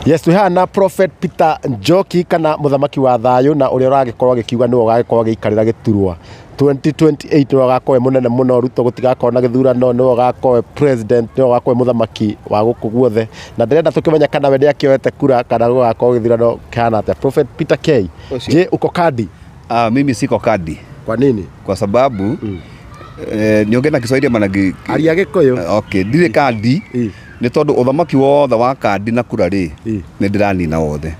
Yes, twĩ haha na Prophet Peter Njoki kana mũthamaki wa thayũ, na ũrĩa ũragĩkorwo agĩkiuga nĩwe ũgagĩkorwo agĩikarĩra gĩturwa 2028, nĩwe ũgakorwo e mũnene mũno. Ruto gũtigakorwo na gĩthurano, nĩwe ũgakorwo e president, nĩwe ũgakorwo e mũthamaki wa gũkũ guothe. Na ndĩrenda tũkĩmenya kana we nĩakĩoete kura kana gũgakorwo gĩthurano kĩhana atĩa. Prophet Peter K. Ũcio. Je, uko kadi? Ah, mimi siko kadi. Kwa nini? Kwa sababu niongee na Kiswahili ama na Aria Gĩkũyũ. Okay, ndirĩ kandi nĩ tondũ ũthamaki wothe wa kandi na kura rĩ, nĩ ndĩranina wothe.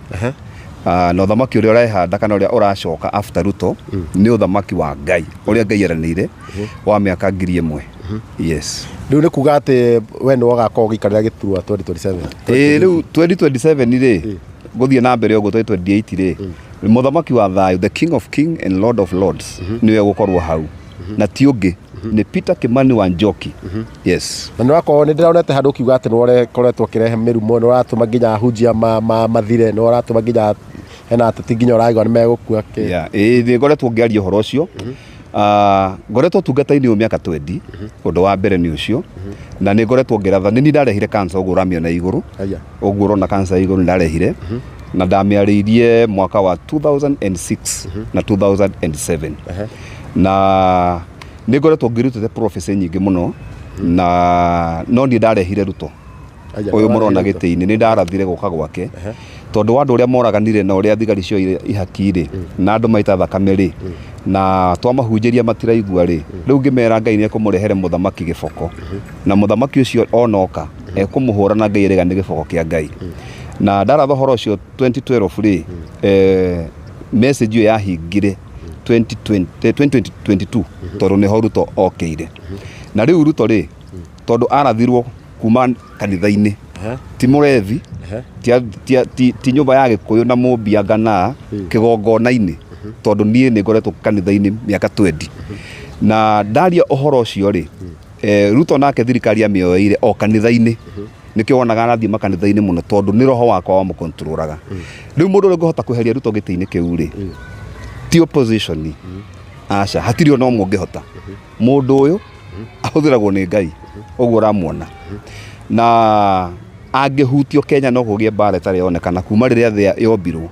Ah, na ũthamaki ũrĩa ũrehanda kana ũrĩa ũracoka after Ruto nĩ ũthamaki wa Ngai ũrĩa Ngai eranĩire wa mĩaka 1000. Yes. Rĩu nĩ kuga atĩ we nĩwe ũgakorwo ũgĩikarĩra gĩturwa 2027? Ĩĩ, rĩu 2027 rĩ, gũthiĩ na mbere ũguo 2028 rĩ, mũthamaki wa thayũ, the King of King and Lord of Lords, nĩwe ũgũkorwo hau na ti ũngĩ, nĩ Peter Kimani wa Njoki. Yes. Na nĩ wakorwo, nĩ ndĩronete handũ ũkiuga atĩ nĩ ũkoretwo ũkĩrehe mĩrumo, nĩ ũratũma nginya ahunjia mathire, nĩ ũratũma nginya hena ateti nginya ũraigua nĩ megũkua kĩ. Yeah, ĩĩ, nĩ ngoretwo ngĩaria ũhoro ũcio. Ah, ngoretwo tungata-inĩ ũyũ mĩaka 20. Ũndũ wa mbere nĩ ũcio, na nĩ ngoretwo ngĩratha. Nĩ niĩ ndarehire cancer ũguo ũramĩona igũrũ. Aya. Ũguo ũrona cancer igũrũ nĩ ndarehire, na ndamĩarĩirie mwaka wa 2006 na 2007, na nĩ ngoretwo ngĩrutĩte prophecy nyingĩ mũno, na no niĩ ndarehire Ruto. Aya, ũyũ mũrona nĩwarehire Ruto. gĩtĩ-inĩ, nĩ ndarathire gũka gwake tondũ wa andũ ũrĩa moraganire na ũrĩa thigari cioire ihaki rĩ, na andũ maita thakame rĩ, na twamahunjĩria matiraigua rĩ. Rĩu ngĩmera Ngai nĩ ekũmũrehere mũthamaki gĩboko, na mũthamaki ũcio onoka ekũmũhũra, na Ngai erĩga nĩ gĩboko kĩa Ngai. Na ndaratha ũhoro ũcio 2012 rĩ, message ĩyo yahingire 2020, 2022, tondũ nĩho Ruto okĩire. Na rĩu Ruto rĩ, tondũ arathirwo kuma kanitha-inĩ, ti mũrevi, ti nyũmba ya Gĩkũyũ na mũmbia ngana kĩgongona-inĩ, tondũ niĩ nĩ ngoretwo kanitha-inĩ mĩaka 20 na ndaria ũhoro ũcio rĩ, Ruto nake thirikari amĩoeire o kanitha-inĩ. Nĩkĩo wonaga arathiĩ makanitha-inĩ mũno, tondũ nĩ roho wakwa wamũkontrolaga. Rĩu mũndũ ũrĩa ũngĩhota kweheria Ruto gĩtĩ-inĩ kĩu rĩ, ti opposition, aca, hatirĩ ona ũmwe ũngĩhota. Mũndũ ũyũ ahũthĩragwo nĩ Ngai ũguo ũramuona, na angĩhutio Kenya no kũgĩe mbara ĩtarĩ yonekana kuma rĩrĩa thĩ yombirwo,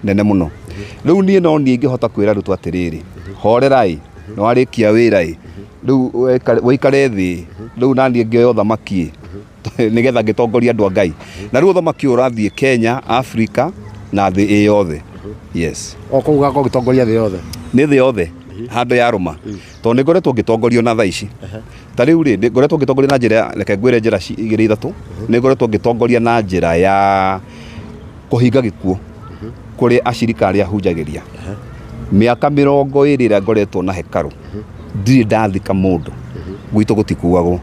nene mũno. Rĩu niĩ no niĩ ingĩhota kwĩra Ruto atĩrĩrĩ, horerai, nĩ warĩkia wĩra ĩ, rĩu wĩikare thĩ, rĩu naniĩ ngĩoya ũthamaki ĩ, nĩgetha ngĩtongoria andũ a Ngai. Na rĩu ũthamaki ũyũ ũrathiĩ Kenya, Africa na thĩ ĩ yothe. Yes. O kũu ũgakorwo ũgĩtongoria thĩ yothe? Nĩ thĩ yothe handũ yarũma, tondũ nĩ ngoretwo ngĩtongorio na thaa ici. Ta rĩu rĩ, nĩ ngoretwo ngĩtongoria na njĩra reke ngwĩre njĩra igĩrĩ ithatũ. Nĩ ngoretwo ngĩtongoria na njĩra ya kũhinga gĩkuũ kũrĩ acirika arĩa hunjagĩria. Mĩaka 20 ĩrĩa ngoretwo na hekarũ, ndirĩ ndathika mũndũ. Gwitũ gũtikuagwo,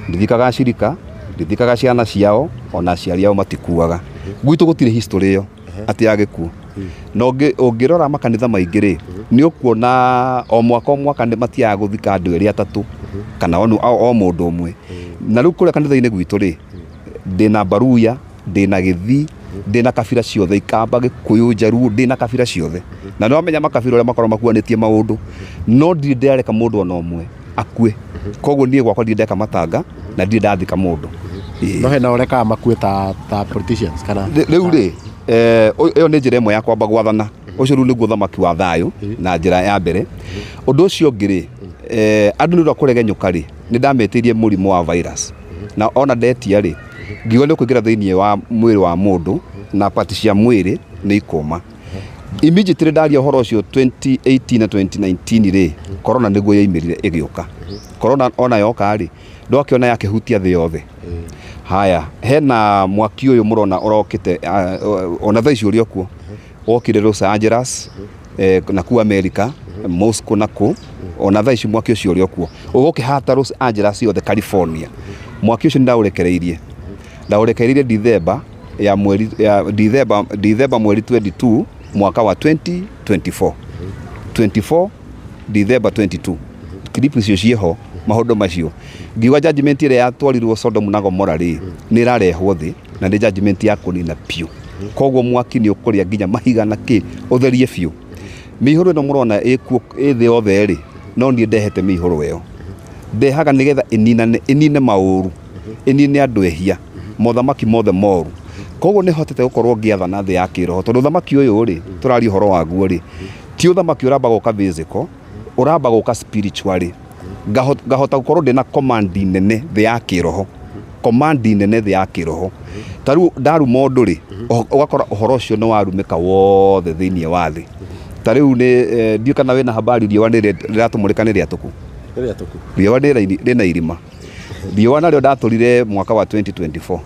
ndithikaga acirika, ndithikaga ciana ciao, ona aciari ao matikuaga. Gwitũ gũtirĩ history ĩyo atĩ ya gĩkuũ. Na ũngĩrora makanitha maingĩ rĩ, nĩ ũkuona o mwaka o mwaka nĩ matiaga gũthika andũ erĩ atatũ kana o mũndũ ũmwe. Na rĩu kũrĩa kanitha-inĩ gwitũ rĩ, ndĩna Baruya, ndĩna Gĩthii, ndĩna kabira ciothe, Ikamba, Gĩkũyũ, Njaruo, ndĩna kabira ciothe. Na nĩ wamenya makabira ũrĩa makoragwo makuanĩtie maũndũ, no ndirĩ ndĩrareka mũndũ ona ũmwe akue. Koguo niĩ gwakwa ndirĩ ndeka matanga na ndirĩ ndathika mũndũ. Ĩĩ. No hena ũrekaga makue ta politicians kana? Rĩu rĩ, ĩyo nĩ njĩra ĩmwe ya kwamba gwathana. Ũcio rĩu nĩguo ũthamaki wa thayũ na njĩra ya mbere. Ũndũ ũcio ũngĩ rĩ, andũ nĩ ũndũ wa kũregenyũka rĩ, nĩ ndametĩirie mũrimũ wa virus, na ona ndetia rĩ, ngiuga nĩ ũkũingĩra thĩinĩ wa mwĩrĩ wa mũndũ na pati cia mwĩrĩ nĩ ikũma. Immediately ndaria ũhoro ũcio 2018 na 2019 rĩ, corona nĩguo yaimĩrire ĩgĩũka. Corona ona yoka rĩ, ndwakĩona yakĩhutia thĩ yothe. Haya, hena mwaki ũyũ mũrona ũrokĩte, ona thaa ici ũrĩ o kuo, wokire Los Angeles, na ku America, Moscow na kũ. Ona thaa ici mwaki ũcio ũrĩ o kuo, ũgũkĩhata Los Angeles yothe, California. Mwaki ũcio nĩ ndaũrekereirie December ya mweri ya December mweri 22 mwaka wa 2024, 24 December 22. Clip icio ciĩho, maũndũ macio ngiuga judgment ĩrĩa yatwarirwo Sodom na Gomora rĩ, nĩ ĩrarehwo thĩ, na nĩ judgment ya kũnina biũ. Koguo mwaki nĩ ũkũrĩa nginya mahiga na kĩ, ũtherie biũ. Mĩihũro ĩno mũrona ĩkuo ĩ thĩ yothe rĩ, no niĩ ndehete mĩihũro ĩyo. Ndehaga nĩgetha ĩninane, ĩnine maũru, ĩnine andũ ehia, mothamaki mothe moru. Koguo nĩ hotete gũkorwo ngĩathana thĩ ya kĩroho, tondũ ũthamaki ũyũ rĩ tũraria ũhoro waguo rĩ, ti ũthamaki ũramba gũka physical, ũramba gũka spiritually. Ngahota gũkorwo ndĩna command nene thĩ ya kĩroho, command nene thĩ ya kĩroho. Ta rĩu ndaruma ũndũ rĩ, ũgakora ũhoro ũcio nĩ warumĩka wothe thĩinĩ wa thĩ. Ta rĩu nĩ ndiũĩ kana wĩna habari, riũa nĩ rĩratũmũrĩka nĩ rĩatũku. Rĩatũku. Riũa rĩna irima. Riũa narĩo ndatũrire mwaka wa 2024.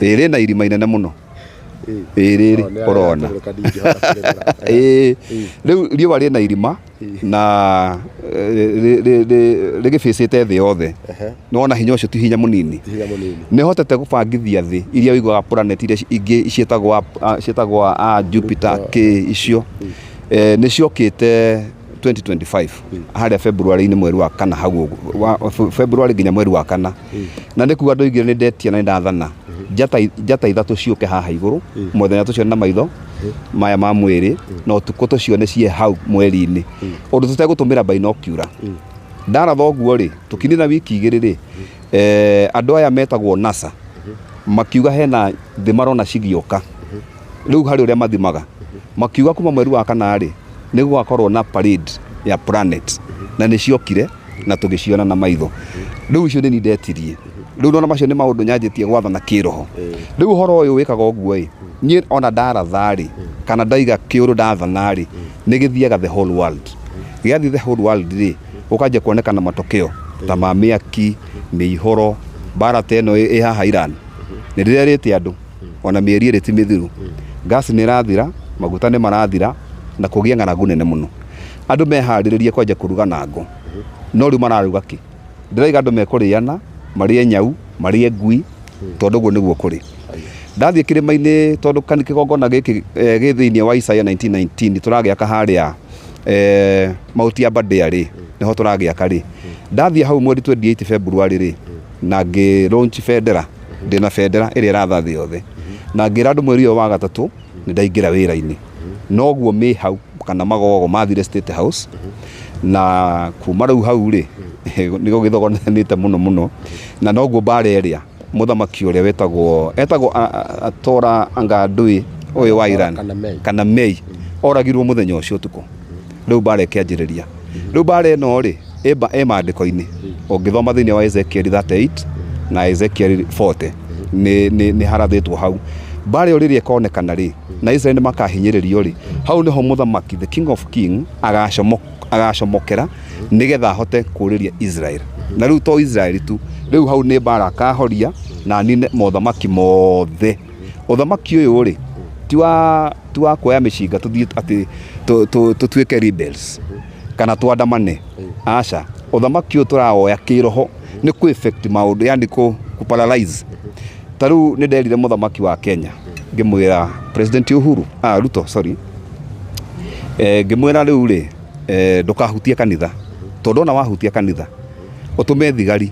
Ĩĩ, rĩna irima inene mũno. Ĩĩ, rĩrĩ ũrona. Ĩĩ, rĩu riũa rĩna irima na rĩgĩbĩcĩte thĩ yothe. Nĩwona hinya ũcio ti hinya mũnini. Hinya mũnini. Nĩ hotete gũbangithia thĩ iria ũiguaga planet iria ingĩ ciĩtagwo Jupiter kĩ icio, nĩ ciokĩte 2025 harĩa February-inĩ, mweri wa kana hau ũguo, February nginya mweri wa kana. Na nĩ kuga ndoigire nĩ ndetia na nĩ ndathana njata ithatũ ciũke haha igũrũ, mũthenya tũcione na maitho maya ma mwĩrĩ, na ũtukũ tũcione ciĩ hau mweri-inĩ, ũndũ tũtegũtũmĩra binocular. Ndaratha ũguo rĩ, tũkinina wiki igĩrĩ rĩ, andũ aya metagwo NASA makiuga hena thĩ marona cigĩũka. Rĩu harĩ ũrĩa mathimaga, makiuga kuma mweri wa kana rĩ, nĩ gũgakorwo na parade ya planet, na nĩ ciokire na tũgĩciona na maitho. Rĩu icio nĩ niĩ ndetirie. Rĩu nona macio nĩ maũndũ nyanjĩtie gwathana kĩroho. Rĩu ũhoro ũyũ wĩkaga ũguo ĩ, niĩ ona ndaratha rĩ, kana ndaiga kĩũndũ ndathana rĩ, nĩ gĩthiaga the whole world. Gĩathiĩ the whole world rĩ, gũkanjia kuonekana matokeo ta ma mĩaki, mĩihũro, mbara ta ĩno ĩ haha Iran. Nĩ ndĩrerĩte andũ ona mĩeri ĩrĩ ti mĩthiru, gas nĩ ĩrathira, maguta nĩ marathira, na kũgĩe ng'aragu nene mũno. Andũ meharĩrĩrie kwanjia kũruga na ngũ, no rĩu mararuga kĩ? Ndĩraiga andũ mekũrĩana, marĩe nyau, marĩe ngui, tondũ ũguo nĩguo kũrĩ. Ndathiĩ kĩrĩma-inĩ, tondũ kĩgongona gĩkĩ gĩ thĩinĩ wa Isaiah 19:19 tũragĩaka harĩa Mount Aberdare rĩ, nĩho tũragĩaka rĩ. Ndathiĩ hau mweri 28 February rĩ, na ngĩ launch bendera, ndĩna bendera ĩrĩa ĩratha thĩ yothe, na ngĩra andũ mweri ũyũ wa gatatũ nĩ ndaingĩra wĩra-inĩ. Noguo mĩ hau kana magogo mathire State House, na kuma rĩu hau rĩ, nĩ gũgĩthogonanĩte mũno mũno. Na noguo mbara ĩrĩa mũthamaki ũrĩa wetagwo etagwo Atora anga ndũĩ ũyũ wa Iran Kana Mei. Kana Mei oragirwo mũthenya ũcio ũtukũ. Rĩu mbara ĩkĩanjĩrĩria. Rĩu mbara ĩno rĩ, ĩ maandĩko-inĩ, ũngĩthoma thĩinĩ wa Ezekiel 38 na Ezekiel 40, nĩ harathĩtwo hau. Mbara ĩyo rĩrĩa ĩkonekana rĩ, na Israel nĩ makahinyĩrĩrio rĩ, hau nĩho mũthamaki, the king of king, agacomokera nĩgetha ahote kũrĩria Israel. Na rĩu to Israel tu, rĩu hau nĩ mbara akahoria na anine mothamaki mothe. Ũthamaki ũyũ rĩ, ti wa kuoya mĩcinga tũthiĩ atĩ tũtuĩke rebels kana twandamane, aca. Ũthamaki ũyũ tũrawoya kĩroho, nĩ kũ effect maũndũ, yani kũ paralyze. Ta rĩu nĩ nderire mũthamaki wa Kenya, ngĩmwĩra President Uhuru, Ruto, sorry, ngĩmwĩra rĩu rĩ, ndũkahutie kanitha, tondũ ona wahutia kanitha ũtũme thigari,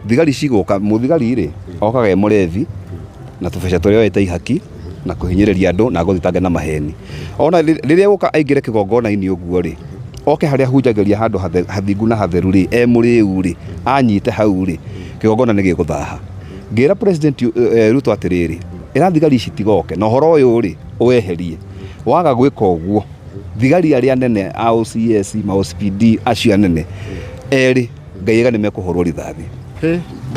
thigari cigũka. Mũthigari rĩ, okaga e mũrebi na tũbeca tũrĩa oete ihaki na kũhinyĩrĩria andũ na gũthitange na maheni. Ona rĩrĩa gũka aingĩre kĩgongona-inĩ ũguo rĩ, oke harĩa hunjagĩria handũ hathingu na hatheru rĩ, e mũrĩu rĩ, anyite hau rĩ, kĩgongona nĩ gĩgũthaha. Ngĩra President Ruto atĩrĩrĩ, ĩra thigari ici tigoke na ũhoro ũyũ rĩ, ũweherie. Waga gwĩka ũguo, thigari arĩa anene a OCS ma OCPD acio anene erĩ, Ngai ega nĩ mekũhũrwo rithathi.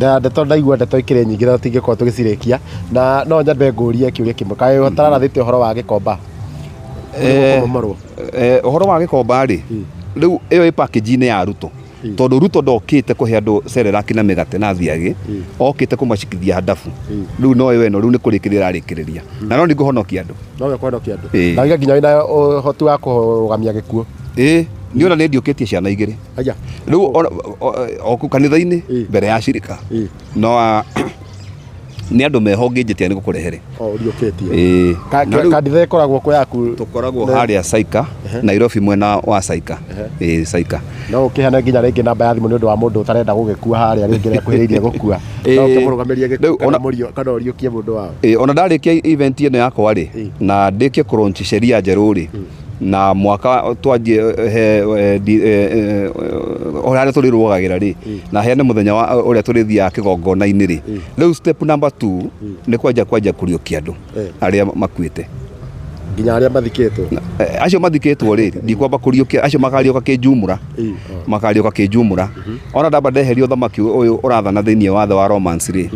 Na ndeto, ndaigua ndeto ikĩrĩ nyingĩ na tũtingĩkorwo tũgĩcirĩkia, na no nyambe ngũrie kĩũria kĩmwe. Kaĩ ũtararathĩte ũhoro wa Gĩkomba kũmomorwo? Ũhoro wa Gĩkomba rĩ, rĩu ĩyo ĩ package-inĩ ya Ruto, tondũ Ruto ndokĩte kũhe andũ Cerelac na mĩgate na thiagĩ, okĩte kũmacikithia handabu. Rĩu no ĩyo ĩno rĩu nĩ kũrĩkĩrĩria ararĩkĩrĩria, na no nĩ ngũhonokia andũ. No we kũhonokia andũ. Ĩĩ. Na nginya wĩna ũhoti wa kũrũgamia gĩkuũ? Ĩĩ, niĩ ona nĩ ndiũkĩtie ciana igĩrĩ. Aya. Rĩu o kũu kanitha-inĩ mbere ya cirika, no nĩ andũ meho ngĩnjĩtia nĩ gũkũrehere. O ũriũkĩtie. Ĩĩ. Na rĩu Kanitha ĩkoragwo kũ yaku? Tũkoragwo harĩa Saika, Nairobi, mwena wa Saika. Ĩĩ, Saika. No ũkĩheane nginya rĩngĩ namba ya thimũ nĩ ũndũ wa mũndũ ũtarenda gũgĩkua harĩa rĩngĩ rĩakuhĩrĩirie gũkua, no ũkĩmũrũgamĩrie gĩkuũ Rĩu kana kana ũriũkie mũndũ wao. Ĩĩ, ona ndarĩkia event ĩno yakwa rĩ, na ndĩkie kũ launch sheria njerũ rĩ, Na mwaka twanjie he harĩa tũrĩrũgagĩra rĩ, na heane mũthenya wa ũrĩa tũrĩthiaga kĩgongona-inĩ rĩ. Rĩu step number 2 nĩ kwanjia kũriũkia andũ arĩa makuĩte. Nginya arĩa mathikĩtwo. Acio mathikĩtwo rĩ, ndikwamba kũriũkia acio, makariũka kĩnjumũra. Makariũka kĩnjumũra. Ona ndamba ndeheria ũthamaki ũyũ ũrathana thĩinĩ wa thĩ wa Romans rĩ,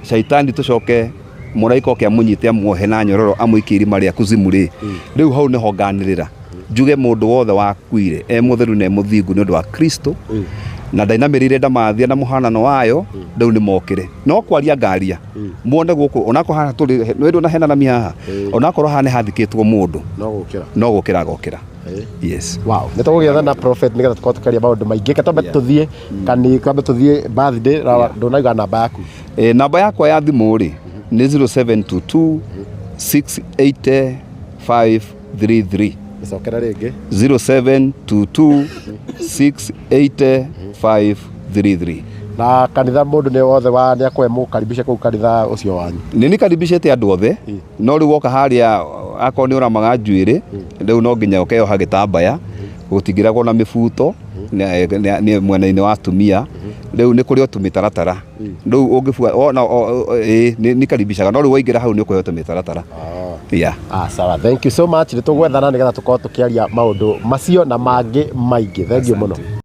shaitani tũcoke mũraika oke amũnyite, amuohe na nyororo, amũikie irima rĩa kuzimu rĩ, rĩu hau nĩho nganĩrĩra njuge mũndũ wothe wakuire e mũtheru na e mũthingu nĩ ũndũ wa Kristo na ndainamĩrĩire ndamathia na mũhanano wayo, rĩu nĩ mokĩre. No kwaria ngaria muone gũkũ onakorwo haha tũrĩ nĩ na hena nami haha, onakorwo haha nĩ hathikĩtwo mũndũ. No gũkĩra. No gũkĩra agokĩra. Yes. Wow, nĩ tũgũgĩetha na prophet nĩgetha tũkorwo tũkĩaria maũndũ maingĩ. Ke twambe tũthiĩ kani twambe tũthiĩ birthday na ndũnauga namba yaku. Namba yakwa ya thimũ rĩ nĩ 0722 680 533. Icokera rĩngĩ. 0722 680 533. Na kanitha mũndũ nĩ wothe wa nĩ akwe mũkaribishe kũu kanitha ũcio wanyu. Nĩ nikaribicĩte andũ othe, no rĩu woka harĩa akorwo nĩ ũramaga njuĩrĩ, rĩu no nginya ũkeyoha gĩtambaya, gũtingĩragwo na mĩbuto nĩ mwena-inĩ wa atumia. Rĩu nĩ kũrĩ o tũmĩtaratara rĩu ũngĩbua ona ĩĩ nĩ nikaribicaga, no rĩu waingĩra hau nĩ ũkũheo tũmĩtaratara, yeah. Ah, sawa, thank you so much. Nĩ tũgwethana nĩgetha tũkorwo tũkĩaria maũndũ macio na mangĩ maingĩ. Thank you mũno.